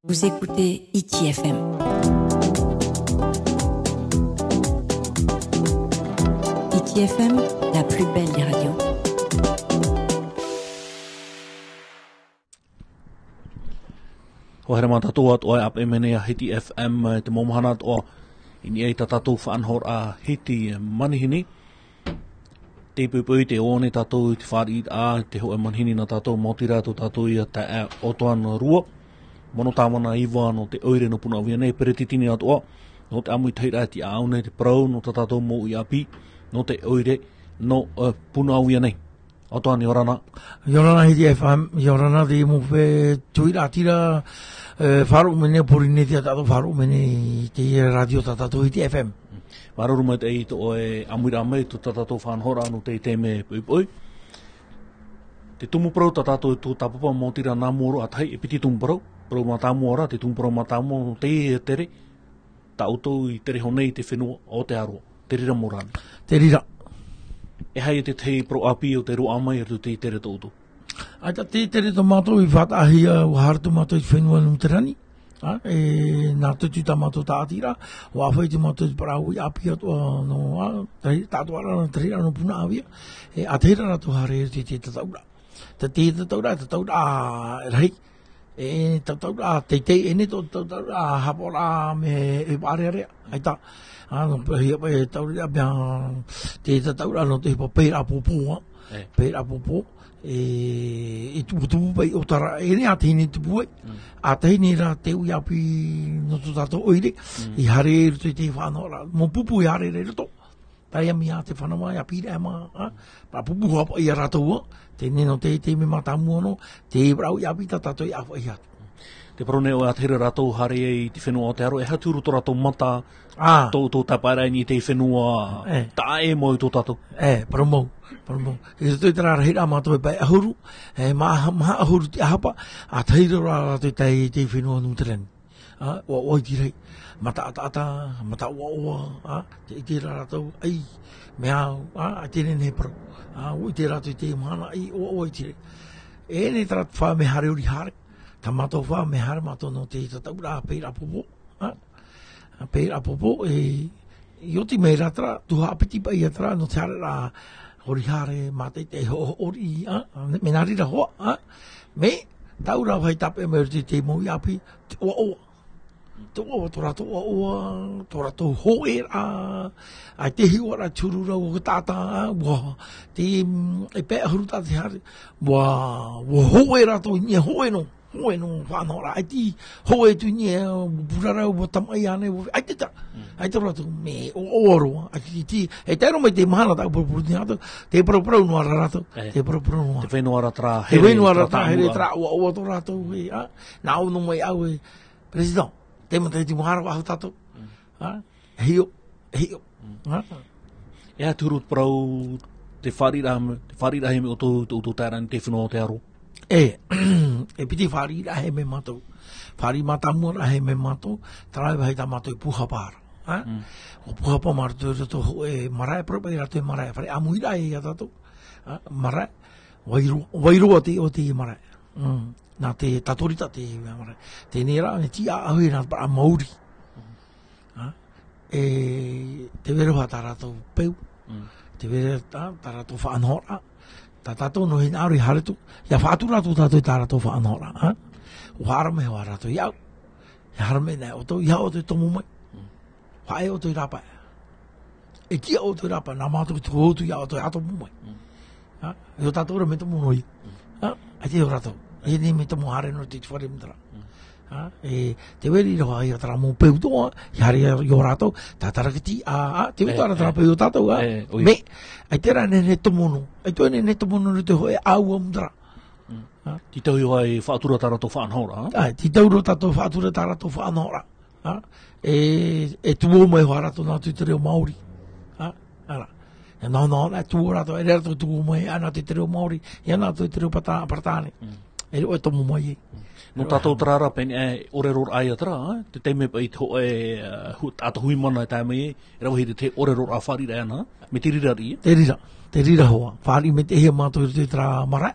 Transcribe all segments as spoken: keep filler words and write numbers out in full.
Vous écoutez Hiti F M. Hiti F M, la plus belle des radios. Hoa here mā tātou atoʻa e ʻāpeʻe mai nei a Hiti F M, e te mau mahana atoʻa i niʻa i tā tātou faʻanahoraʻa Hiti manihini. Tē poipoi, tē ʻoaʻoa nei tātou i te fāriʻiraʻa, te hōʻē manihini nā tātou, maoti rā tō tātou ia taeaʻe ʻOtoana Rua. Mono tāvana iva nō te ʻoire nō Punaʻauia nei, peretiteni atoʻa nō te ʻāmuitahiraʻa e tiʻaʻau nei te parau nō tā tātou mau uʻi ʻāpī nō te ʻoire nō, ē, Punaʻauia nei. ʻOtoana, ʻia ora na. ʻIa ora na Hiti F M, ʻia ora na te mau fē-, tuiraʻatira, ē, faʻaroʻo mai nei Pōrīnetia, tātou faʻaroʻo mai nei i te rātio tā tātou Hiti F M. Māuruuru maitaʻi i tō ʻoe ʻāmuiraʻa mai, tō tā tātou faʻanahoraʻa nō teie taime poipoi. Te tumu parau tā tātou e tuatāpapa, maoti rā nā mua roa ʻa tahi, e piti tumu parau, parau mātāmua ra, te tumu parau mātāmua nō teie tere, tā ʻoutou i tere iho nei i te fenua o Aotearoa. Te reira mau rā. Te reira. E aha ia te tahi parau ʻāpī o te roaʻa mai i roto i te tere tō ʻoutou? ʻAita te tere tō mātou i faʻataʻahia, ʻua haere atu mātou i te fenua Niu Tirani. ʻĀ, e, nā roto i tā mātou tāʻatiraʻa, ʻua ʻāfaʻi atu mātou i te parau uʻi ʻāpī atoʻa nō, ʻā, tahi-, tāʻatoʻaraʻa, te reira nō Punaʻauia. E, ʻa tahi ra rātou haere i te, te tataʻuraʻa. Te, te tataʻuraʻa, tataʻuraʻa rahi. E, tataʻuraʻa teitei, e, nē tō, tataʻuraʻa haʻapaʻoraʻa mea ʻohipa ʻārearea. ʻAita, ʻā, nō, e, e, tataʻuraʻa mea, te tataʻuraʻa nō te ʻohipa peiraʻa pōpō, ʻā. E. Peiraʻa pōpō, e, e tuputupu paʻi ʻōtara, e, nē, ʻa tahi nei tupu ai. Mm. ʻA tahi nei rā te uʻi ʻāpī nō tō tātou ʻoire, Mm. i haere i roto i te faʻanahoraʻa. Mau pupu i haere i roto. Tae mai ia te fenua, ia Pīraʻe mā, ʻā, parau pupu hoʻi ia rātou, ʻā, teie nō te, te mea mātāmua nō, te parau uʻi ʻāpī tā tātou i ʻāfaʻi atu. Tē parau nei ʻoe ʻa tahi ra rātou haere ai i te fenua o Aotearoa, e aha te huru tō rātou mata, ʻĀ. tō, tō tāpaeraʻa i niʻa i te fenua, E. taʻa ʻē mau i tō tātou. E, parau mau, parau mau. I roto i terā rahiraʻa mātou e pae ʻahuru, e, maha, maha ʻahuru te ʻāhapa, ʻa tahi ra rātou i te, te fenua Niu Tirani. ʻĀ, ʻoaʻoa i te rahi. Mata ʻataʻata, mata ʻoaʻoa, ʻā, tē ʻite ra rātou, ʻai, mea au, ʻā, ʻaita e nehenehe e parau. ʻĀ, ʻua ʻite rātou i te mahana, ʻai, ʻoaʻoa i te rahi. E, nē terā fā mea haere ʻori haere. Tā mātou fā mea haere mātou nō te tataʻuraʻa peiraʻa pōpō, ʻā. Peiraʻa pōpō, e, i oti mai rā terā, tuhaʻa piti paʻi ia terā, nō te haereraʻa ʻori haere, mātaʻitaʻi hoʻohori, ʻā, mea nā reira hoʻi, ʻā. Mea, taura vāhi tāpeʻa mai roto i te mau uʻi ʻāpī, te ʻoaʻoa. Te ʻoaʻoa, tō rātou ʻoaʻoa, tō rātou hōʻēraʻa, ʻaita e hiʻoraʻa te huru ra ʻua taʻata, ʻā, ʻua, te, mm, e pae ʻahuru taʻata haere, ʻua, ʻua hōʻē rātou i niʻa, hōʻē nō, hōʻē nō faʻanahoraʻa, ʻaita i hōʻē atu i niʻa, ʻua purara, ʻua tamaʻi ānei, ʻua, ʻaita terā, Mm. ʻaita rātou, mea ʻoaʻoa roa, ʻaita i te, e tae roa mai te mahana tāʻu e parauparau nei atu, tē parauparau noa ra rātou, E. tē parauparau noa. Te fenua ra terā, Te fenua ra terā, terā here tāmura. terā ʻoaʻoa tō rātou, e, ʻā, nā ʻō noa mai au e, Président, te matahiti maha ra faʻahou tātou. Mm. ʻĀ, e hiʻo, e hiʻo. Mm. ʻĀ. E aha te huru parau, te fāriʻiraʻa, te fāriʻiraʻa mai ʻoutou, tō ʻoutou taeraʻa i te fenua o Aotearoa? E, e piti fāriʻiraʻa mai mātou. Fāriʻi mātāmua rahi mai mātou, terā vāhi tā mātou e pūhapa ra. ʻĀ? Mm. ʻUa pūhapa mātou i roto hōʻē marae, parau paʻi rātou e marae, fare ʻāmuiraʻa ia tātou. ʻĀ, marae, Vairoa, Vairoa te, o te marae. Mm. Nā te Tatorita te marae. Teie rā, e tiʻa ʻauhia nā te parau Māori. ʻĀ? E tē vai ra hoʻi tā rātou peu. Mm. Tē vai ra tā, tā rātou faʻanahoraʻa. Tā tātou nō hinaʻaro i haere atu. ʻIa faʻatura atu tātou i tā rātou faʻanahoraʻa, ʻā? ʻUa haere mai hoʻi rātou iāʻu. ʻIa haere mai nei ʻoutou, ʻeiaha ʻoutou e tomo mai. Mm. Faʻaea ʻoutou i rāpae. E tiʻa ʻoutou i rāpae, nā mātou e tuʻu atu iā ʻoutou e tomo mai. Mm. ʻĀ? ʻO tātou rā mea tomo noa ia. Mm. ʻĀ? ʻAita ʻo rātou. ʻIa nehenehe e tomo haere noa i te fare mea terā. Mm. ʻĀ? E, tē vai ra hoʻi ia terā mau peu atoʻa, i haere ia, iā rātou, tātarakiti, ʻā, ʻā, tē vai E, ra terā e. peu iā tātou, ʻā? E, ʻoia. Mea, ʻaita rā e nehenehe e tomo noa. ʻAita e nehenehe e tomo noa i te hōʻē ʻāua mea terā. Mm. ʻĀ? Tītau hoʻi e faʻatura tā rātou faʻanahoraʻa, ʻā? ʻĀ, tītau roa tātou faʻatura tā rātou faʻanahoraʻa. ʻĀ? E, e tuō mai hoʻi rātou nā roto i te reo Māori. ʻĀ? ʻĀ rā. E nā, nā, nā, tuō rātou, e rātou tuō mai, ʻā, nā roto i te reo Māori, ʻia nā roto i te reo Pata-, Paratāne. Mm. E reo e tomo mai ai. Nō tātou terā rā, pēnei, e, ʻōreroraʻa ia terā, ʻā? Te taime paʻi te hōʻē, e, hu-, taʻata hui mana e tae mai ai, e rave hia te ʻōreroraʻa fāriʻiraʻa ana, mea te reira riʻi. Te reira, te reira hoʻi. Fāriʻi maitaʻi hia mātou i roto i terā marae.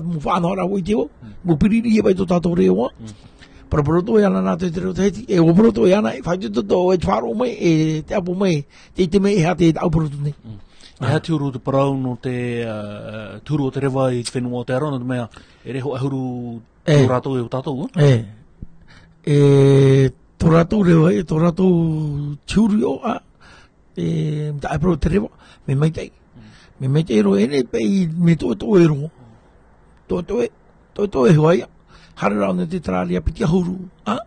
mau faʻanahoraʻa ʻua ʻite vau. Mau piriʻi ia paʻi tō tātou reo, ā. Paraparau atoʻa e ana nā te reo Tahiti, e ʻua parau atoʻa e ana, e faʻaitoito atoʻa, e te faʻaroʻo mai, e te ʻapo mai, te ʻite mai, e aha te tāʻu parau atu nei. E aha te huru te parau nō te, ā, te huru o te reva i te fenua Aotearoa, nō te mea, e reo ʻahuru E. Tō rātou e o tātou, ā? E. E, tō rātou reo, e, tō rātou te huru ʻo, ā, e, tā e parau te reva, mea maitaʻi. Mea maitaʻi roa, e nei paʻi, mea toʻetoʻe roa. Toʻetoʻe, toʻetoʻe hoʻi ia. Haere roa ʻōna te tararia piti ʻahuru, ā?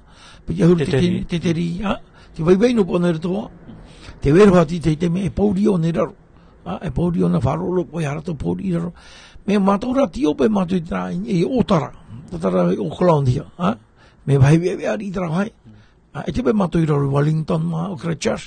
Piti ʻahuru te, te, te teri, ā? Te vaivai nō paʻi nō roto, ā? Te vero atu i te, te mea e pōuri ʻōna i raro. Ā, e pōuri ʻōna faʻaroʻo, ʻoia rātou pōuri i raro. Mea mātou rā tiʻo paʻi mātou i terā, i, i ʻōtara. ʻŌtara i ʻo Colombia, ā? Mea vāhi veʻaveʻa riʻi terā vāhi. Ā, ʻaita paʻi mātou i raro i Wellington, mā, ʻo Christchurch.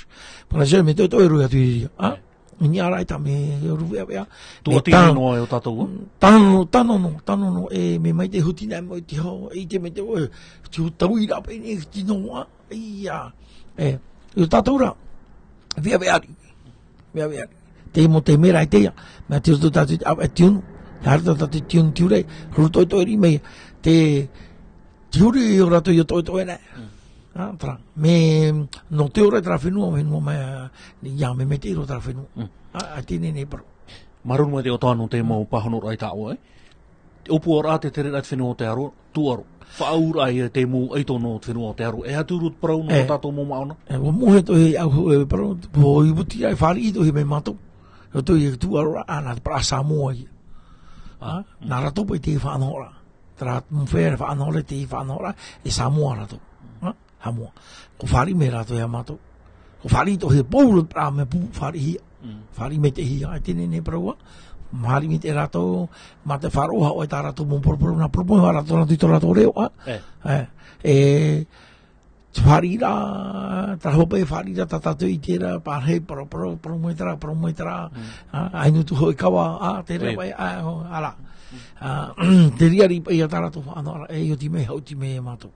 Christchurch mea toʻetoʻe roa atu i reira, ā? I niʻa rā ʻaita mea ʻahuru veʻaveʻa. Tuatini noa e o tātou, ā? Tano, tano noa, tano noa, e, mea maitaʻi hoʻi nā, e, te hō, e, te mea te, e, te hō tauira paʻi nei, te noa, ā? ʻIa. E, i o tātou rā, veʻaveʻa riʻi. Mea, mea. Te mau, te mea rā i teie. Mea te roto tātou, ā, e tiunu. Haere roa tātou i tiunu, tiurai. Huru toʻetoʻe riʻi mai. Te, te huru i ō rātou i ō toʻetoʻe nei. Ā, terā. Mea, nō te ora terā fenua, fenua mai, ā, ia, mea, mea te iro terā fenua. Ā, ā, teie nei parau. Māuruuru maitaʻi ʻo Toa nō te mau pāhonoraʻa i tā ʻoe, ē? Te ʻōpuaraʻa, te tereraʻa i te fenua Aotearoa, tūʻaro. Faʻaʻauraʻa ia te mau ʻaito nō te fenua Aotearoa. E aha te huru te parau nō tātou mau māʻona? E, ʻua moʻe atoʻa e au, e, parau, ʻua ʻite atoʻa, e fāriʻi atoʻa mai mātou. Roto i te tūʻaroraʻa, ā, nā te parau Samoa ia. Ā, nā rātou paʻi te faʻanahoraʻa. Terā mau fare faʻanahoraʻa, te faʻanahoraʻa, e Samoa rātou. Ā? Haʻamoa. ʻUa fāriʻi mai rātou iā mātou. ʻUa fāriʻi atoʻa hia, pau roa te parau mea pupu fāriʻihia. Fāriʻi maitaʻihia, ā, teie nei parau ā. Fāriʻi maitaʻi rātou, mā te faʻaroʻo hoʻi tā rātou mau paraparau, nā paraparau hoʻi rātou, rātou i tō rātou reo, ā. E. E, e, te fāriʻi ra, terā hoʻi paʻi fāriʻi ra, tā tātou i terā, parahi, parau, parau, parau mai terā, parau mai terā. Ā, ʻainu atu hoʻi kava, ā, terā paʻi, ā, ʻo, ā rā. Ā, te riʻariʻi paʻi ia tā rātou faʻanahoraʻa, e, i oti mai, haʻuti mai iā mātou.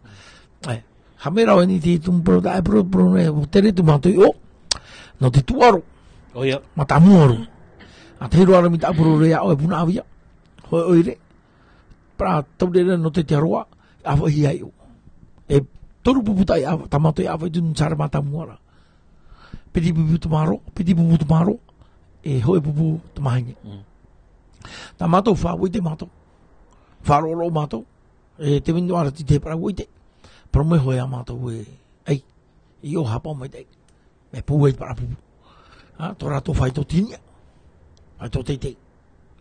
E. Haere roa ʻōna i te tumu parau, tā e parau, parau nei, ʻua tere atu mātou i ʻō, nō te tūʻaro. ʻOia. Mātāmua roa. ʻA tahi roa rā mai tāʻu parau ra iā ʻoe, Punaʻauia. Hōʻē ʻoire. Parau taureʻareʻa nō te Aotearoa, ʻāfaʻihia i ʻō. E toru pupu tā, tā mātou i ʻāfaʻi atu nō te haere mātāmua ra. Piti pupu tamaroa, piti pupu tamaroa, e hōʻē pupu tamāhine. Tā mātou fā, ʻua ʻite mātou. Faʻaroʻo roa mātou. E te mea nō ʻāreʻa te parau ʻua ʻite. Parau mai hoʻi iā mātou ē, ʻai, i ʻō haʻapaʻo maitaʻi. Mea pūai te parau pupu. Ā, tō rātou faito tiniʻa. Faito teitei.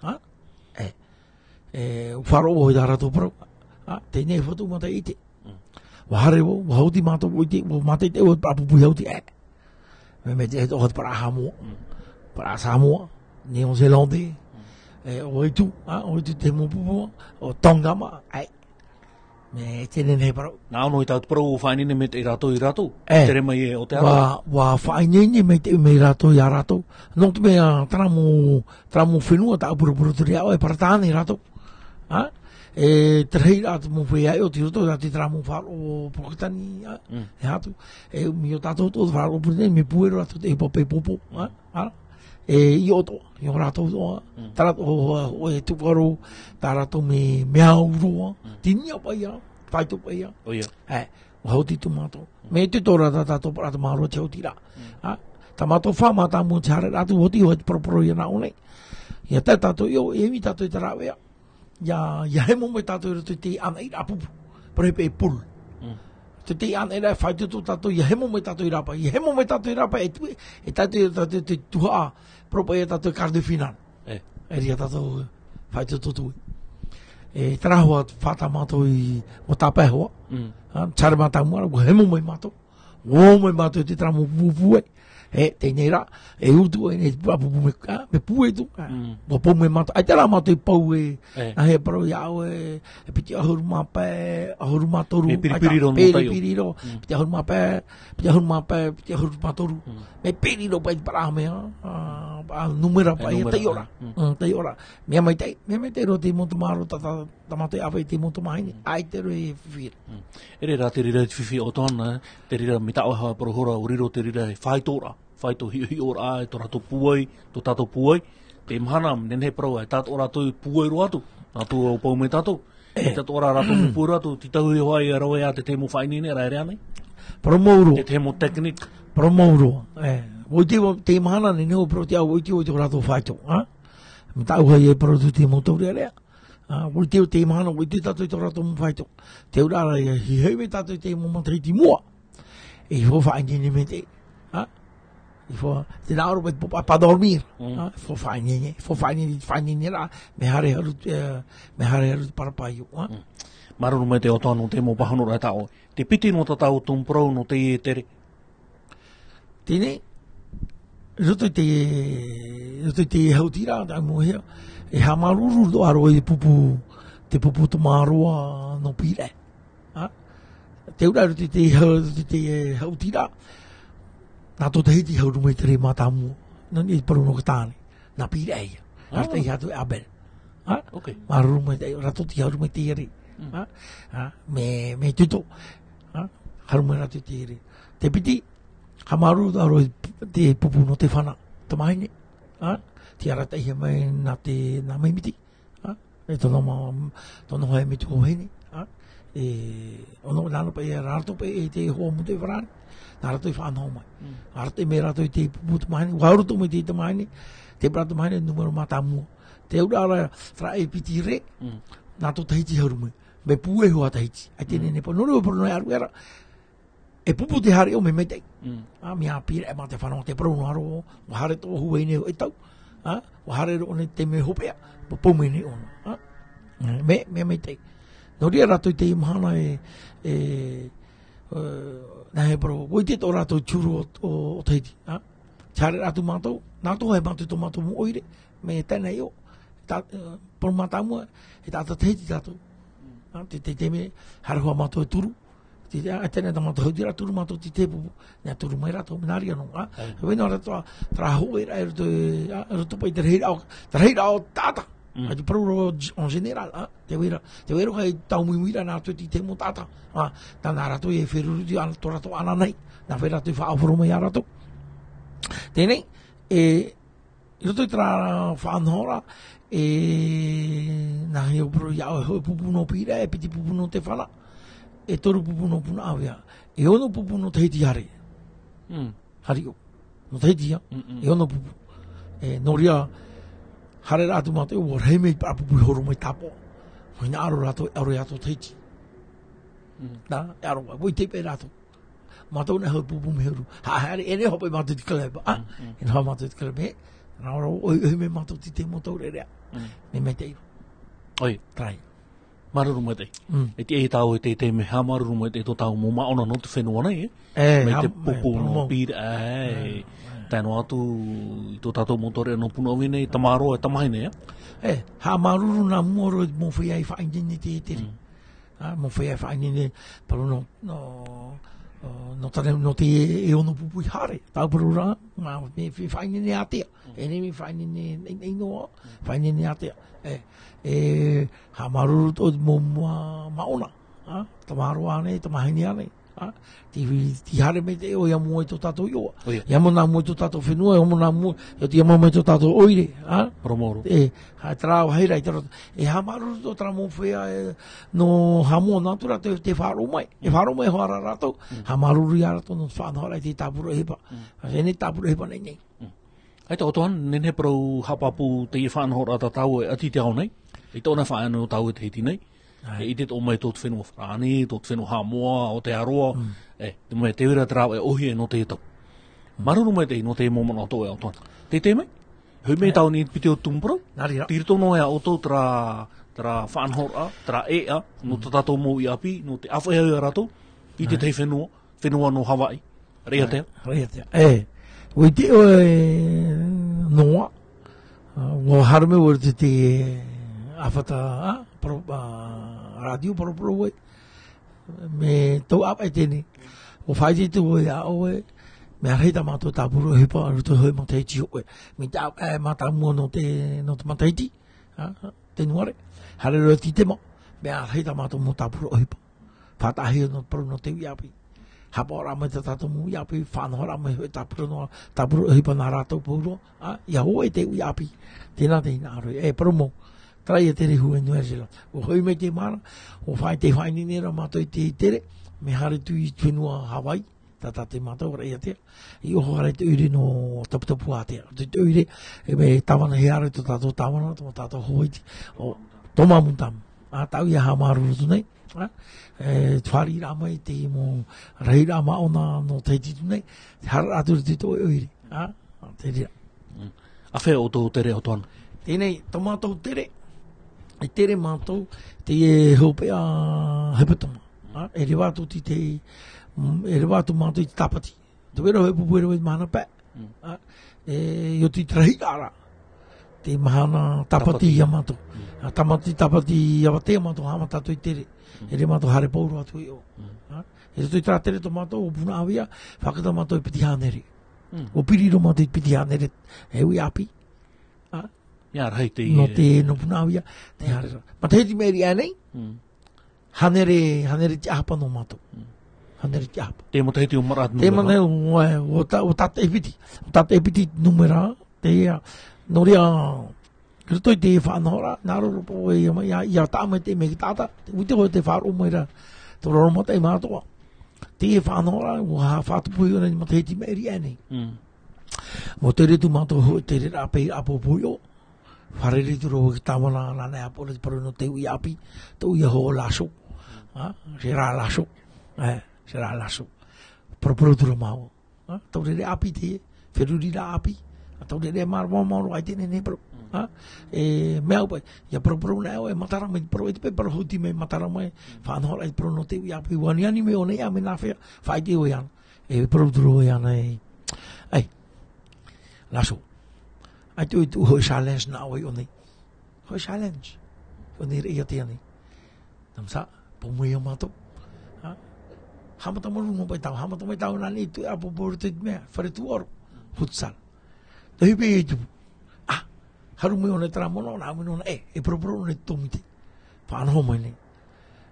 Ā? E. E, ʻua faʻaroʻo hoʻi tā rātou parau. Ā, teie nei fatu mata ʻite. ʻUa haere vau, ʻua haʻuti mātou, ʻua ʻite, ʻua mātaʻitaʻi vau te parau pupu i haʻuti, e. Mea, mea te, e, ʻo te parau Haʻamoa. Parau Samoa, Néo-Zélandais. E, ʻo Aitu, ā, ʻo Aitu te mau pupu, ʻo Tonga mā, e. Mea teie nei parau. Nā ʻō noa i tātou parau ʻua faʻaineine maitaʻi rātou ia rātou. E. Tere mai e Aotearoa. ʻUa, ʻua faʻaineine maitaʻi mai rātou ia rātou. Nō te mea, terā mau, terā mau fenua, tāʻu paraparau atu ra iā ʻoe, e Peretāne rātou. Ā? E te rahi rā te mau feiā ʻē ʻoti i roto, tā te terā mau faʻaroʻo Porotetani, ā? E atu. E ʻumi ʻo tātou tō te faʻaroʻo Porotetani, mea pūai roa rātou te ʻohipa paʻi pōpō, ā? Ā? E, i ʻō atoʻa, i ʻō rātou atoʻa, terā atoʻa, ʻo, ʻo, e tūʻaro, tā rātou mea, mea au roa, tiniʻa paʻi ia, faito paʻi ia. ʻOia. E, ʻua haʻuti atu mātou. Mea ʻite atoʻa ra tā tātou parau tamaroa te haʻuti ra. Ā, tā mātou fā mātāmua te haereraʻa atu, ʻua oti hoʻi te poroporo ia nā ʻō nei. ʻIa tae tātou i ʻō, e ʻimi tātou i te rāveʻa. ʻIa, ʻia hemo mai tātou i roto i te ʻānaʻiraʻa pupu. Parau paʻi pool. Te, te ʻānaʻiraʻa e faito atoʻa tātou, ʻia hemo mai tātou i rāpae. ʻIa hemo mai tātou i rāpae, e tu-, e tātou, tātou te tuhaʻa, parau paʻi ia tātou quart de finale. E. E reira tātou, faito atoʻa. E terā hoʻi, fā tā mātou i, ʻua tāpae hoʻi. Ā, te haere mātāmua ra, ʻua hemo mai mātou. ʻUa ō mai mātou i te terā mau pupu ē. E, teie nei rā, e utu e nei, pā pupu me, a, me pū e tu, a. Mm. Ua pau mai mātou, ʻaita rā mātou i pau e, E. nā hea parau iā ʻoe, e piti ʻahuru mā pae, ʻahuru mā toru, Me piripiri ʻaita, roa nō taiʻo. piripiri roa, Mm. piti ʻahuru mā pae, piti ʻahuru mā pae, piti ʻahuru mā toru. Mm. Me piripiri roa paʻi te parau mea, a, a, numera E, paʻi, numera, taiʻo rā. mm. Mm, taiʻo rā. Mea maitaʻi, mea maitaʻi roa te mau tamāroa, tā, tā, tā mātou e ʻāfaʻi i te mau tamāhine, ʻaita roa e fifi ra. Mm. E reira, te reira te fifi ʻo Toana, te reira mai tā ʻoe haʻaparau ra, ʻua riro te reira e faito ra. Faito hiʻohiʻo ra, e tō rātou pūai, tō tātou pūai. Te mahana, nehenehe parau, e tātou rātou pūai roa atu. Nā tō pau mai tātou. E tātou rā rātou pūai roa atu, te tau iho ai e rave ā te tahi mau faʻaineine, rā e rā nei. Parau mau roa. Te tahi mau technique. Parau mau roa. E, ʻua ʻite, te mahana, nehenehe ʻo parau te au, ʻua ʻite, ʻua ʻite ʻo rātou faito, a? Mai tā ʻoe haʻaparau atu te mau taureʻareʻa. A, ʻua ʻite ʻo te mahana, ʻua ʻite tātou i tō rātou mau faito. Te auraʻa rā, e hiʻo mai tātou i te mau matahiti i mua. E hō faʻaineine mai te, a? E hō, te nā ʻō ra mai te pō, pas dormir. Mm. A, hō faʻaineine, hō faʻaineine, faʻaineine rā, mea haere haru, e, mea haere haru te parau paʻi, a? Mm. Māuruuru maitaʻi ʻo Toana nō te mau pāhonoraʻa tā ʻoe. Te piti nō tā tātou tumu parau nō teie tere. Teie nei, i roto i te, i roto i te haʻutiraʻa, tā mau hea, e haʻamāuruuru roa i te pupu, te pupu tamāroa nō Pīraʻe. A? Te auraʻa i roto i te hau-, i roto i te haʻutiraʻa, nā tō Tahiti i haru mai te rē mātāmua. Nō niʻa i te parau nō Katāne. Nā Pīraʻe ïa. Ah. Arataʻi atu e Abel. A? Ok. Māuruuru maitaʻi, rātou tei haru mai i teie rē. Mm. A? A? Mea, mea tuto. A? Haru mai rātou i teie rē. Te piti, haʻamāuruuru roa i te pupu nō Tefana. Tamāhine. A? Tei arataʻihia mai nā te, nā Maimiti. A? E tōna ma-, tōna hoa e Metuhotep. A? E, ʻo nō, nā nō paʻi, rātou paʻi e te hoa Motu e Farāni. Nā rātou i faʻanaho mai. Mm. Arataʻi mai rātou i te pupu tamāhine. ʻUa haru atoʻa mai te tamāhine. Te parau tamāhine, numera mātāmua. Te auraʻa rā, terā e piti rē, Mm. nā tō Tahiti i haru mai. Mea pūai hoʻi Tahiti. ʻAita e Mm. nehenehe parau, nō reira parau nō e aru era. E pupu te haere ʻō mea maitaʻi. Mm. A, mea Pīraʻe mā te fānau, te parau nō aro, ʻua haere tō Hawaiʻi nei e tau. A, ʻua haere roa nei te mea hopeʻa, ʻua pau mai nei ʻōna. A, mea, mea maitaʻi. Nō reira rātou i teie mahana e, e, e, nā hea parau, ʻua ʻite tō rātou tiuru o, o, o Tahiti. A, Te haere atu mātou, nā tō e mātou tō mātou mau ʻoire, mea tae nei ʻō, tā, e, parau mātāmua, e taʻata Tahiti tātou. Ā, te, te, te mea, haere hoʻi mātou e turu. Te, ā, tae nei tā mātou haʻutiraʻa, turu mātou i te pupu, nā turu mai rātou, mea nā reira noa, ā. Āe. Hōʻē noa rātou, terā hōʻē rā, e roto, ā, e roto paʻi te rahiraʻa, te rahiraʻa o taʻata. Mm. ʻAita parau roa, en général, ā, te vai ra, te vai ra ʻoia e tau muimui ra nā roto i te mau taʻata. Ā, nā, nā rātou e feruri atu i tō rātou ananahi, nā vai rātou e faʻaʻōroʻa mai ia rātou. Teie nei, e, i roto i terā faʻanahoraʻa, e, nā hea parau ia ʻoe, hōʻē pupu nō Pīraʻe, e piti pupu nō Tefana, e toru pupu nō Punaʻauia, e ono pupu nō Tahiti i haere. Mm. Haere ʻō. Nō Tahiti ïa. Mm-mm. E ono pupu. E, nō reira, haere rā atu mātou, ʻua rahi mai paʻi pupu e horo mai tāpaʻo. Hinaʻaro rātou, e ʻaro ia tō Tahiti. Mm. Nā, e ʻaro, ʻua ʻite paʻi rātou. Mātou nei hōʻē pupu mea huru. Ha, haere, e nehenehe hoʻi paʻi mātou i te club, ā? Mm, mm. E nehenehe mātou i te club, e. Nā reira, ʻohi, ʻohi mai mātou i te mau taureʻareʻa. Mm. Mea maitaʻi. ʻOi. Terā ïa. Māuruuru maitaʻi. Mm. E tiʻa iā tātou e te, te mea haʻamāuruuru maitaʻi tō tātou mau māʻona nō te fenua nei, e? E, mai te pupu nō Pīraʻe, e. Tae noa atu i tō tātou mau taureʻareʻa nō Punaʻauia nei, tamāroa, e tamāhine, e? E, haʻamāuruuru nā mua roa i te mau feiā i faʻaineine i te, te tere. Mm. Ā, mau feiā i faʻaineine, parau nō, nō, nō, nō te, nō te e ono pupu i haere. Tāʻu parau ra, mea, mea faʻaineine ātea. Mm. E nehenehe mea faʻaineine, nei, nei noa, faʻaineine ātea. E, e, haʻamāuruuru atoʻa i te mau, mau māʻona, ā, tamāroa ānei, tamāhine ānei, ā, tei, tei haere mai te ʻoia i mua i tō tātou iʻoa. ʻOia. I mua nā mua i tō tātou fenua, i mua nā mua, ʻia oti i mua mai tō tātou ʻoire, ā? Parau mau roa. E, ā, terā vāhi ra, i terā, e haʻamāuruuru atoʻa terā mau feiā, e, nō Haʻamoa, nā atu rātou tei faʻaroʻo mai. E faʻaroʻo mai hoʻi ra rātou, Mm. haʻamāuruuru ia rātou nō te faʻanahoraʻa i te tāpura ʻohipa. Mm. E nei tāpura ʻohipa nei nei. Mm. ʻAita ʻo Toana, nehenehe parau haʻapāpū teie faʻanahoraʻa tā tāua e ʻati i te ao nei, i tōna faʻaea nō tāua i Tahiti nei. ʻAe. E ʻite atoʻa mai tō te fenua Farāni, tō te fenua Haʻamoa, Aotearoa, Mm. e, te mea te vai ra te rāveʻa ʻōhie nō teie tau. Mm. Māuruuru maitaʻi nō te mau manaʻo atoʻa ʻo Toana. Teitei mai, hoʻi mai E. tāua i niʻa i te piti o te tumu parau. Nā reira. Tei roto noa ia ʻoutou terā, terā faʻanahoraʻa, terā ʻēʻa, nō Mm. tā tātou mau ʻāpī, nō te ʻāfaʻi ia rātou, i te Nā. tahi fenua, fenua nō Havaiʻi. Raiatea. Raiatea. E. ʻUa ʻite ʻoe noa, ʻua haere mai ʻoe i te ʻāfata, ā, poro-, ā, rātio poroporo ʻoe. Mea tau ʻāvaʻe teie. ʻUa faʻaʻite atu ʻoe iā ʻoe, mea rahi tā mātou tāpura ʻohipa, i roto i te hōʻē matahiti hōʻē. Mai te ʻāvaʻe mātāmua nō te, nō te matahiti, ā, Tenuare. Haere roa i te Tītema, mea rahi tā mātou mau tāpura ʻohipa. Faʻataʻahia nō te parau nō te uʻi ʻāpī. Haʻapaʻoraʻa mai tā tātou mau uʻi ʻāpī, faʻanahoraʻa mai hoʻi tāpura noa, tāpura ʻohipa nā rātou pauroa, ā, ʻia hōʻē te uʻi ʻāpī. Tēnā te hinaʻaro, e parau mau. Terā ia te rehu e Nouvelle-Zélande. ʻUa hoʻi mai te mahana, ʻua faʻaʻite, faʻaineine ra mātou i te tere, mea haere atu i te fenua Hawaii, tā, tā te mātou ora ʻiātea. I ʻō hoʻi ra i te ʻoire nō Taputapuātea. Te, te ʻoire, e mea tāvana hia ra tō tātou tāvana, tō tātou Hōʻēti, ʻo Tōmā Mutamu. Ā, tāʻu ia haʻamāuruuru atu nei, ā, e, te fāriʻiraʻa mai te mau rahiraʻa māʻona nō Tahiti atu nei, te haereraʻa atu i te ʻoire, ā, ā, te reira. Mm. ʻĀfea ʻoutou tere, ʻo Toana? Teie nei, tō mātou tere, e tere mātou, te hopeʻa hepetoma. Ā, e reva atu i te, mm, e reva atu mātou i te Tāpati. Te vera hōʻē pupu e reva i te mahana pae. Mm. Ā, e, i ʻō atu i te rahiraʻa ra. Te mahana Tāpati Tāpati. Ia mātou. Mm. Ā, Tāmati Tāpati ia Avatea mātou haʻamata atu i tere. Mm. E reva mātou haere pauroa atu i ʻō. Mm. Ā, i roto i terā tere tō mātou, ʻo Punaʻauia, faʻakata mātou e piti hānere. Mm. ʻUa piri roa mātou i te piti hānere, e uʻi ʻāpī. Ā? Ia rahi te nō te, nō Punaʻauia, te haere ra. Matahiti maʻiri aʻe nei, Mm. hānere, hānere tiʻahapa nō mātou. Mm. Hānere tiʻahapa. Te matahiti ʻo maraʻa te Te numera. Matahiti ʻo, ʻo tā, ʻo tātaʻi piti. ʻO tātaʻi piti numera, te ia, nō reira, i roto i te faʻanahoraʻa, nā roro paʻi ia, ia, ia taʻa mai te mea i te taʻata, te ʻuite hoʻi te faʻaroʻo mai ra, tō raro mataʻi mātou. Te faʻanahoraʻa, ʻua faʻatupu i ʻō nei matahiti maʻiri aʻe nei. Mm. ʻUa tere atu mātou hōʻē tereraʻa paʻi ʻāpōpō i ʻō. Fārerei atu ra vau i te tāvana, nāna e haʻapaʻo ra i te parau nō te uʻi ʻāpī, tō ʻoia hoʻi lasso. Ā, sera lasso. E, sera lasso. Paraparau atu ra māua. Ā, taureʻareʻa ʻāpī teie, feruriraʻa ʻāpī. Ā, taureʻareʻa mārama maoro, ʻaita e nehenehe e parau. Ā, e mea au paʻi, ʻia paraparau na ʻoe, e matara mai te parau, ʻaita paʻi parau hauti mai, matara mai, faʻanahoraʻa i te parau nō te uʻi ʻāpī, ʻua aniani mai ʻō nei, ā, mea nāfea, faʻaʻite ʻoe iāna. E parau atu ra ʻoe iāna ē. ʻAi. Lasso. ʻAita ʻoe i tuʻu hōʻē challenge nā ʻoe i ʻō nei. Hōʻē challenge. ʻŌ nei ra ʻiātea nei. Nā mua, pau mai ia mātou. Ā? Haʻamata mai noa paʻi tāua, haʻamata mai tāua nā niʻa i te ʻāpōpō i te mea, fare tūʻaro. Futsal. Tē hiʻo paʻi i tupu. Ā, haru mai ʻō nei terā manaʻo, nā ʻō nei ē, e paraparau nei te tōmite. Faʻanaho mai nei.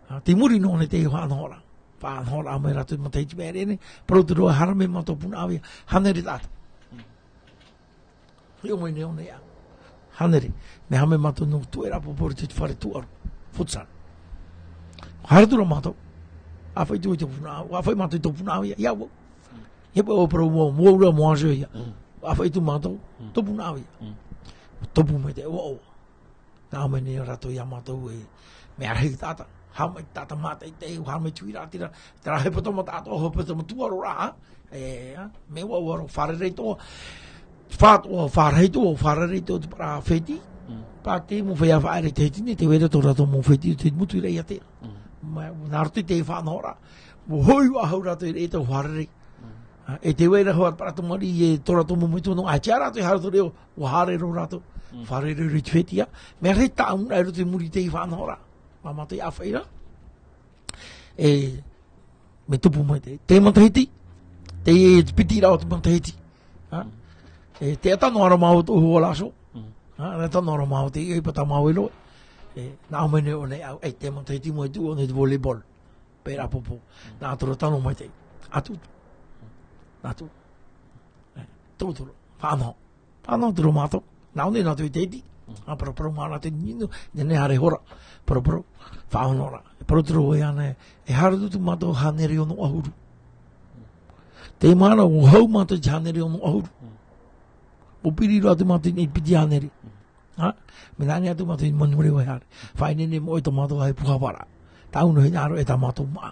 Ā, tei muri noa nei te faʻanahoraʻa. Faʻanahoraʻa mai rātou i te matahiti maʻiri nei, parau atu ra ē, haere mai mātou Punaʻauia, hānere taʻata. Hiʻo mai nei ʻō nei ā. Hānere, mea haere mai mātou nō te tuʻeraʻa ʻāpōpō i te fare tūʻaro. Futsal. Haere atu ra mātou. ʻĀfaʻi atu i tō Punaʻauia, ʻāfaʻi mātou i tō Punaʻauia, ia vau. Ia vau, ʻua parau vau, vau ra moa ia. Mm. ʻĀfaʻi atu mātou, Mm. tō Punaʻauia. Mm. Tupu mai te ʻoaʻoa. Nā ʻō mai nei rātou iā mātou ē, mea rahi te taʻata. Haere mai te taʻata mātaʻitaʻi, haere mai te huiraʻatira, terā hepetoma taʻatoʻa, hepetoma tūʻaro ra, ā? E, ā? Mea ʻoaʻoa roa, fārerei atoʻa, fā-, ʻua fārahi atoʻa, ʻua fārerei atoʻa te parau fētiʻi. Mm. Paʻi te mau feiā faʻaʻere i Tahiti nei, tē vai ra tō rātou mau fētiʻi i te motu ra ʻiātea. Mm. Mea, nā roto i te faʻanahoraʻa, ʻua hoʻi faʻahou rātou i reira, ʻua fārerei. Mm. Ā, e tē vai ra hoʻi te parau tamariʻi e tō rātou mau metua noa, ʻaita rātou e haere atu ra, ʻua haere roa rātou. Mm. Fārerei i te fētiʻi, ā. Mea rahi tāʻamuraʻa i roto i muri i te faʻanahoraʻa. Mā mātou i ʻāfaʻi ra. E, mea tupu mai te, te matahiti, te, te piti ra o te matahiti. Ā? E, tē ʻata noa ra māua tō ʻoe lasso. Mm. Ā, tē ʻata noa ra māua te, e, pata māua i roto. E, nā ʻō mai nei ʻō nei, ā, e, te matahiti mai tuʻu ʻō nei te volleyball. Paʻi ra ʻāpōpō. Nā ʻō atu ra tano mai te. Atu. Nā ʻō atu. E, tō ʻō atu ra. Faʻanaho. Faʻanaho atu ra mātou. Nā ʻō nei nā ʻō atu i Tahiti. Ā, paraparau mai ra te nino, nehenehe haere hora. Paraparau. Faʻanahoraʻa. E parau atu ra vau iāna ē, e haere atu mātou hānere ono ʻahuru. Te mahana, ʻua hau mātou i te hānere ono ʻahuru. ʻUa piri roa atu mātou i te piti hānere. Ā? Mea nā niʻa atu mātou i Manurewa e haere. Faʻaineine mai ʻoe i tō mātou vāhi puhavara. Tāʻu noa hinaʻaro e tā mātou māʻa.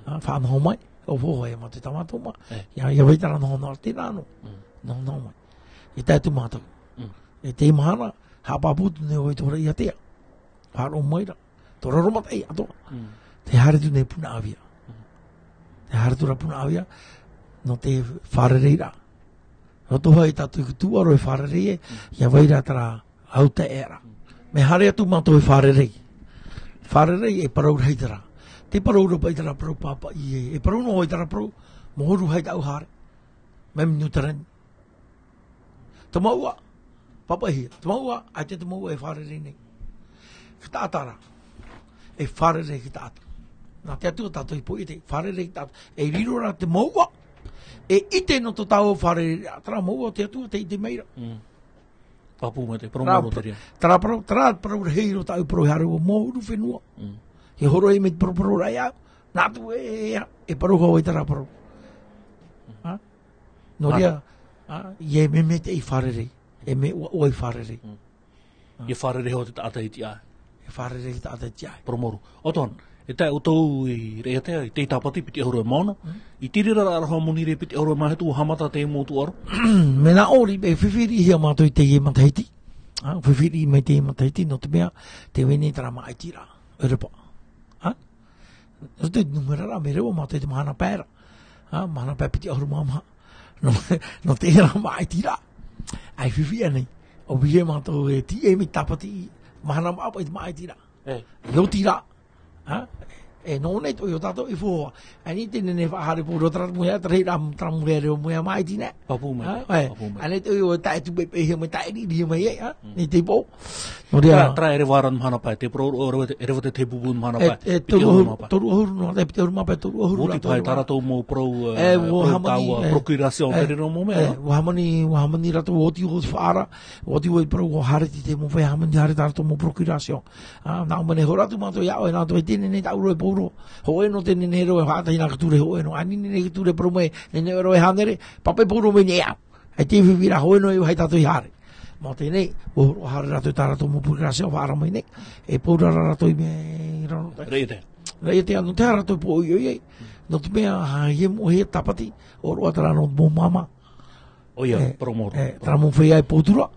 Ā, faʻanaho mai. ʻO fō, e mātou i tā mātou māʻa. E. ʻIa, ʻia vai terā nohonoho, tēnā noa. Mm. Nohonoho mai. E tae atu mātou. Mm. E te mahana, haʻapāpū atu nei ʻoe i te hora ʻiātea. Faʻaroʻo mai ra. Tō raro mataʻi atoʻa. Mm. Tē haere atu nei Punaʻauia. Mm. Tē haere atu ra Punaʻauia, nō te fārereiraʻa. Roto hoʻi tātou i te tūʻaro e fārerei e, ʻia vai ra terā au taeaʻe ra. Mea haere atu mātou e fārerei. Fārerei e parau rahi terā. Tē parau ra paʻi terā parau pāpaʻi e, e parau noa hoʻi terā parau, mōhuru hoʻi tāʻu haere. Mea minuta rānei. Te mouʻa, pāpaʻihia. Te mouʻa, ʻaita te mouʻa e fārerei nei. Te taʻata ra. E fārerei te taʻata. Nā te Atua tātou i poʻi te fārerei te taʻata. E riro ra te mouʻa. E ʻite nō tō tāua fārerei ra. Terā mouʻa o te Atua tē ʻite mai ra. Mm. Pāpū mai te, parau Terā, mōrō te reira. Terā parau, terā parau rahi roa tāʻu parau e haere ʻua mōhuru fenua. Mm. E horo e mai te parau, parau rahi au. Nā atu e, e, e, e parau hoʻi terā parau. Ha? Nō reira, ha? ʻIa e mea, mea tei fārerei. E mea ʻua, ʻua i fārerei. Mm. ʻIa fārerei hoʻi te taʻata i te ʻae. ʻIa fārerei te taʻata i te ʻae. Parau mōrō. ʻOtua, e tae ʻoutou i Raʻiātea, i te tāpati piti ʻahuru e mā ono. Mm. I te reira ra, ra Hāmani ra piti ʻahuru e mā hitu, ʻua haʻamata te mau tūʻaro. Mea nā ʻō ra, e fifi riʻi hia mātou i teie matahiti. Ha? Fifi riʻi mai teie matahiti, nō te mea, tē vai nei terā māʻitiraʻa. ʻEuropa. Ha? Roto i te nūmera ra, mea reva mātou i te mahana pae ra. Ha, mahana pae piti ʻahuru mā maha. Nō, nō te reira māʻitiraʻa. ʻAi fifi ʻānei. ʻO vīhe mātou e tīaʻi mai tāpati i mahana maʻa paʻi te māʻitiraʻa. E. I oti ra. Ha? E nō nei tō, i ō tātou i fō. ʻAi nei te nehenehe faʻahaere pō roa terā mau ia, terā hira, terā mau ia reo mau ia māʻiti nei. Pāpū mai, Ha? E. Pāpū mai. ʻAi nei tō, i ō tae tu pepe hia mai, tae riri hia mai, e, ha? Mm. Nei te pō. Nō reira. Terā, terā e reva ra mahana pae, te parau, e reva, e reva te, te bubu mahana E, pae, e, piti toru ʻahuru ʻahuru, mā pae. Toru ʻahuru nō, e piti ʻahuru mā pae, toru ʻahuru Oti rātou pae, rā. Tā rātou mau parau, e, E, ua parau hāmani, tāua, e, procuration, e, te reira mau mea, e, ha? ua hāmani, ua hāmani rātou oti ʻo te faʻaara, oti ʻo te parau, ua haere te, te mau feiā hāmani, haere tā rātou mau procuration. A, nā ʻō mai nei, hora atu mātou ia ʻoe, nā ʻō atu e te nehenehe tāʻu roa e Pauro. Hōʻē noa te nehenehe roa e faʻatahi nā ka ture hōʻē noa. ʻAni nehenehe ka ture parau mai, nehenehe roa e hānere, pāpaʻi Pauro mai nei au. E te fifi ra hōʻē noa e vai tātou i haere. Mā teie nei, ʻua, ʻua haere rātou tā rātou mau procuration faʻaara mai nei. E Pauro ra rātou i mea i raro. Raʻiātea. Raʻiātea, nō te aha rātou pōʻoi ʻoia. Nō te mea, ha, ʻia moʻe hia tāpati, ʻōroʻa terā nō te mau māmā. ʻOia, E, parau mōrō. E, terā mau feiā e pō atu ra.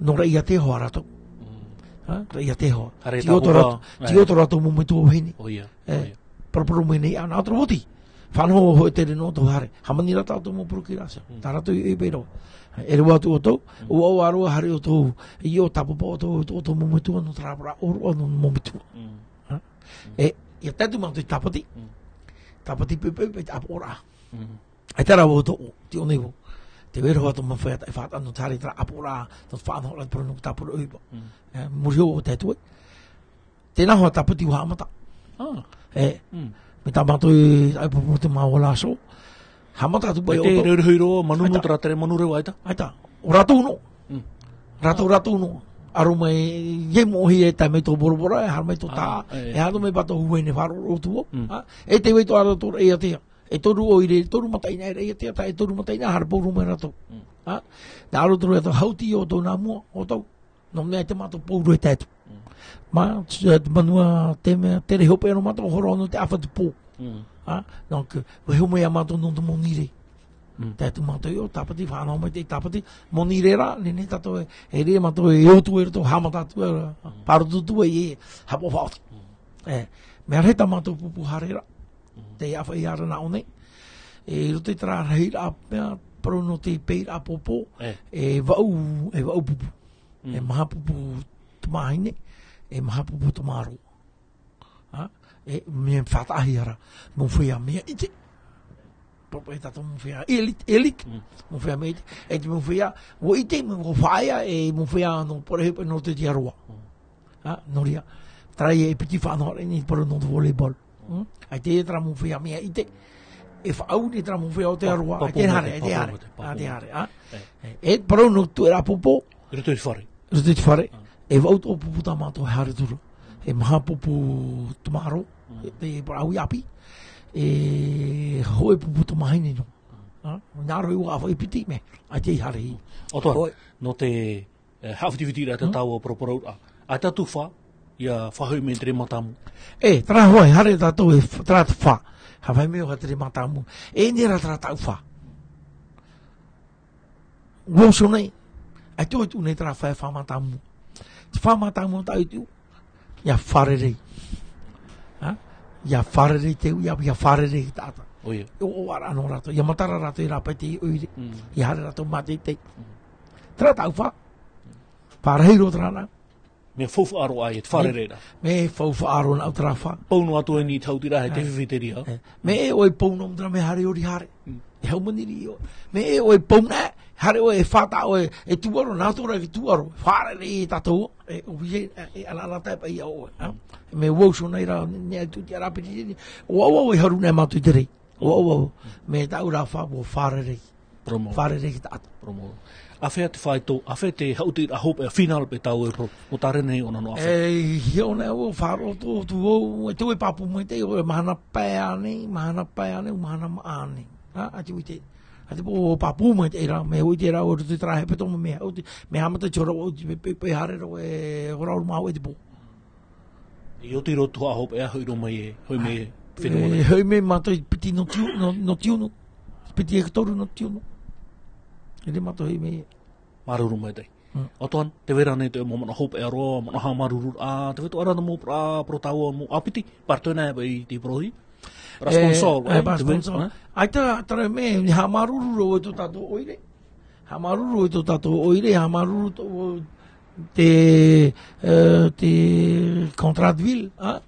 Nō Raʻiātea hoʻi rātou. Mm. Ha? Raʻiātea hoʻi. Haere Tei ʻō tō tāpapa, rātou, tei e. ʻō tō rātou mau metua vahine. ʻOia, E, ʻoia. Paraparau mai nei, a, nā ʻō atu ra oti. Fānaʻo hoʻi te reira nō tō haere. Hāmani rā tātou mau procuration. Mm. Tā rātou i, i pērā. E reva atu ʻoutou, Mm. ʻua, ʻua roa haere ʻoutou, ʻia tāpapa ʻoutou, ʻoutou mau metua nō terā parau ʻōroʻa nō mau metua. Mm. Ha? Mm. E, ʻia tae atu mātou i tāpati. Mm. Tāpati pepe, pepe, te ʻāpoʻoraʻa. Mm. ʻAita rā vau tō, tei ʻō nei vau. Tē vai ra hoʻi tō mau feiā taʻi faʻataʻa nō te haere i terā ʻāpoʻoraʻa, nō te faʻanahoraʻa i te parau nō te tāpura ʻohipa. Mm. E, muri iho ʻo tae atu ai. Tēnā hoʻi tāpati ʻua haʻamata. Ah. E, Mm. mai tā mātou i, ʻaupōpō te mau lāsō. Haʻamata atu paʻi E te ʻoutou. rau, rau, rau, manu, Aita. nū terā tere manu reva, ʻaita? ʻAita. ʻO rātou noa. Mm. Rātou, rātou noa. Aro mai, ʻia moʻe hia e tae mai tō Bora Bora, e haere mai tō Ah, tā, e. e haere mai paʻi tō Huaine faʻaroʻo atu vau. Mm. Ha? E tē vai atoʻa ra tō Raʻiātea. E toru ʻoire, toru mataʻeinaʻe Raʻiātea, tae e toru mataʻeinaʻe haere pauroa mai rātou. Mm. Ha? Nā roto rā tō Hauti ʻo tō nā mua, ʻo tō. Nō te mea te mātou pauroa e tae atu. Mm. Mā, te, te manu a te mea, tere hope nō mātou, horo nō te ʻāfa te pō. Mm. Ha? Donc, vaiiho mai ā mātou nō te moni rē. Mm. Tae atu mātou i ʻō, tāpati, fānaʻo mai te tāpati, moni rē rā, nehenehe tātou e, e rē mātou e ʻō atu i roto, haʻamata atu, e, Mm. pārotu atu ai, e, haʻapaʻo faʻaoti. Mm. E, mea rahi tā mātou pupu haere ra. Mm. Te ʻāfaʻi ra nā ʻō nei. E, i roto i terā rahiraʻa, mea, parau nō te peiraʻa pōpō, E. e vaʻu, e vaʻu pupu. Mm. E maha pupu tamāhine, e maha pupu tamāroa. Ha? E, mea faʻataʻahia ra, mau feiā mea ʻite. Papa e tātou mau feiā elite, elite. Mm. Mau feiā mea ʻite. E te mau feiā, ʻua ʻite, mau faʻaea, e mau feiā nō Pōrehu, nō te Aotearoa. Mm. Ha? Nō reira. Terā e piti faʻanahoraʻa nei te parau nō te volleyball. Mm? ʻAita terā mau feiā mea ʻite. E faʻaau nei terā mau feiā o te Aotearoa. Pa-, pa-, E te haere, e te haere. Pāpū mai te, pāpū mai te. A, te haere, a? E. E, e parau nō te tuʻeraʻa pōpō. I roto i te fare. I roto i te fare. Mm. E vaʻu atoʻa pupu tā mātou e haere atu ra. E maha pupu tamāroa. Mm. E te parau i ʻāpī. E hōʻē pupu tamāhine noa. Mm. A? Nā roto i ʻua ʻāfaʻi piti mea. ʻAita i haere hia. ʻOtua, Hoi. nō te, e, haʻafitifiti ra te Mm. tāua paraparauraʻa. ʻAita atu fā, ʻia faʻahoʻi mai te rē mātāmua. E, terā hoʻi, haere tātou e f-, terā te fā. Haʻafaʻi mai hoʻi te rē mātāmua. E, nē rā terā tāʻu fā. ʻUa ʻosi nei, ʻaita ʻoe tuʻu nei terā fā, fā mātāmua. Te fā mātāmua tāʻu i tuʻu, ʻia fārerei. Ha? ʻIa fārerei te, ʻia, ʻia fārerei te taʻata. ʻOia. E ʻoaʻoa rā nō rātou. ʻIa matara rātou i rāpae te ʻoire. Mm. ʻIa haere rātou māteitei. Mm. Terā tāʻu fā. Fārahi roa terā nā. Mea faufaʻa roa ʻae, te fārereiraʻa. Mea faufaʻa roa nā terā fā. Pau noa atu e ni te hautiraʻa, he te fifi te reira. E. Mea ʻoe pau noa terā mea haere ʻori haere. Mm. E hau maniri ʻoe. Mea ʻoe pau nā, haere ʻoe e fātaʻo ʻoe, e tūʻaro, nā tō rā ki tūʻaro. Fārerei tātou, e, ʻo vire, e, e, ana, ana tae paʻi ia ʻoe, ha? Mm. Mea uau sona i rā, ne, ne, atu te arapiri, ne, ʻoaʻoa ʻoe haru nā mātou i te rei. Ua, ua, ua. Mea tāʻu rā fā, ua fārerei. Promo. Fārerei ki te taʻata. Promo. ʻĀfea te faito, ʻāfea te haʻutiraʻa hopeʻa, final paʻi tāʻu e pro. Mo tā rānei ʻōna nō ʻāfea. E, hia ʻōna ua faʻaroʻo atu vau, e te ʻoe pāpū mai te, ʻoe mahana pae ānei, mahana pae ānei, mahana maʻa ānei. Ha, ʻa te ʻoe te, ʻa te pō pāpū mai te rā, mea ʻoe te rā, ʻo roto i terā hepetoma mea, ʻo te, mea haʻamata te hora, ʻo te pe, pe, pe haere roa e, hora ʻoru mā vaʻu i te pō. I oti roa te tuhaʻa hopeʻa, hoʻi roa mai e, hoʻi mai e fenua nei. E, hoʻi mai mātou i piti nō Tiunu, nō, nō Tiunu. Piti e toru nō Tiunu. E te mātou hoʻi mai e. Māuruuru maitaʻi. Mm. ʻOtoʻa, tē vai ra ānei te mau manaʻo hopeʻa roa, manaʻo haʻamāuruuru, ā, tē vai atoʻa ra te mau pra-, pro tāua mau ʻāpiti, partenaire paʻi i te parauhia. Ra sponsor, e, right? Ra sponsor. Tē vai, ā? ʻAita, terā mea, haʻamāuruuru roa i tō tātou ʻoire. Haʻamāuruuru i tō tātou ʻoire, haʻamāuruuru tō te, e, te contrat de ville, ā?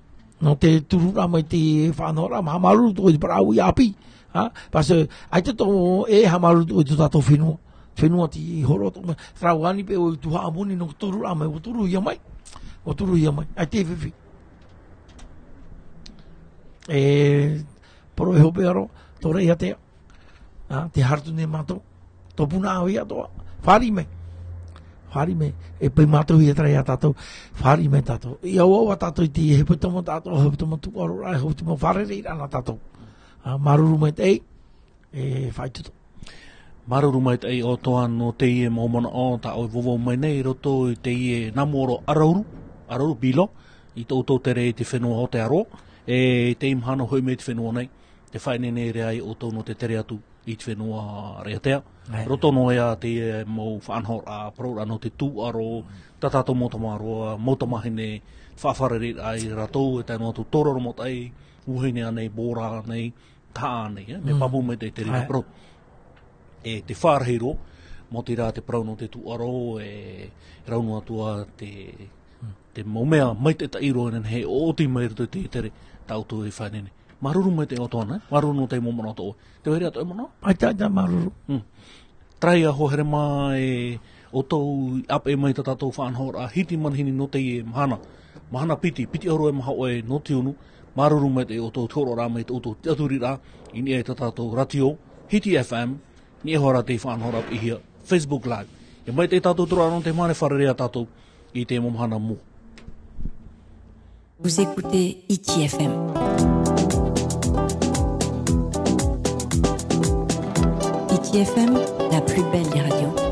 Nō te turu ra mai te faʻanahoraʻa, haʻamāuruuru tō te parau i ʻāpī, ā? Parce que, ʻaita tō, e haʻamāuruuru tō tātou fenua. Fenua tei hōroʻa atu mai, terā ʻua ani paʻi ʻoe tuhaʻa moni nō te turu ra mai, ʻua turuhia mai. ʻUa turuhia mai. ʻAita e fifi. E, parau e hopeʻa roa, tō Raʻiātea. Ā, tē haere atu nei mātou. Tō Punaʻauia atoʻa. Fāriʻi mai. Fāriʻi mai. E paʻi mātou ia terā ia tātou. Fāriʻi mai tātou. ʻIa ʻoaʻoa tātou i te hepetoma tātou, hepetoma tūʻaro ra, hepetoma fārereiraʻa nā tātou. Ā, māuruuru maitaʻi. E faʻaitoito. Māuruuru maitaʻi ʻOtoʻa nō teie mau manaʻo tā ʻoe e vauvau mai nei i roto i teie nā mua roa ʻarauru, ʻarauru, bilan, i tō ʻoutou tere i te fenua o Aotearoa, e i teie mahana hoʻi mai i te fenua nei. Te faʻaineine ra ia ʻoutou nō te tere atu i te fenua Raʻiātea. ʻAe. Roto noa ia teie mau faʻanahoraʻa, parauraʻa nō te tūʻaro, tā tātou mau tamāroa, mau tamāhine, faʻafārerei ai rātou, e tae noa atu tō raro maitaʻi, vahine ānei, bora ānei, tahaʻa ānei, e? Mea Mm. pāpū maitaʻi te reira ʻAe. parau. E te fārahi roa, maoti rā te parau nō te tūʻaro, e rau noa atu ā te, Mm. te mau mea maitaʻi roa e nehenehe e ʻoʻoti mai i roto i te tere tā ʻoutou e faʻaineine. Māuruuru maitaʻi ʻOtoʻa, e? Māuruuru nō te mau manaʻo tō ʻoe. Tē vai ra atoʻa e manaʻo? ʻAita, ʻaita, māuruuru. Mm. Terā ia, hoa here mā, e ʻoutou i ʻāpeʻe mai tā tātou faʻanahoraʻa, hiti manihini nō teie mahana. Mahana piti, piti ʻahuru e maha ʻoe nō Tiunu, māuruuru maitaʻi ʻoutou i te hōroʻaraʻa mai i tō ʻoutou tiʻaturiraʻa, i niʻa i tā tātou rātio, Hiti F M, niʻa iho ā ra te faʻanahoraʻa piʻihia, Facebook Live. ʻIa maitaʻi tātou atoʻa ra nō te mahana, fārerei ā tātou i te mau mahana mua. Vous écoutez Hiti F M. Hiti F M, la plus belle des radios.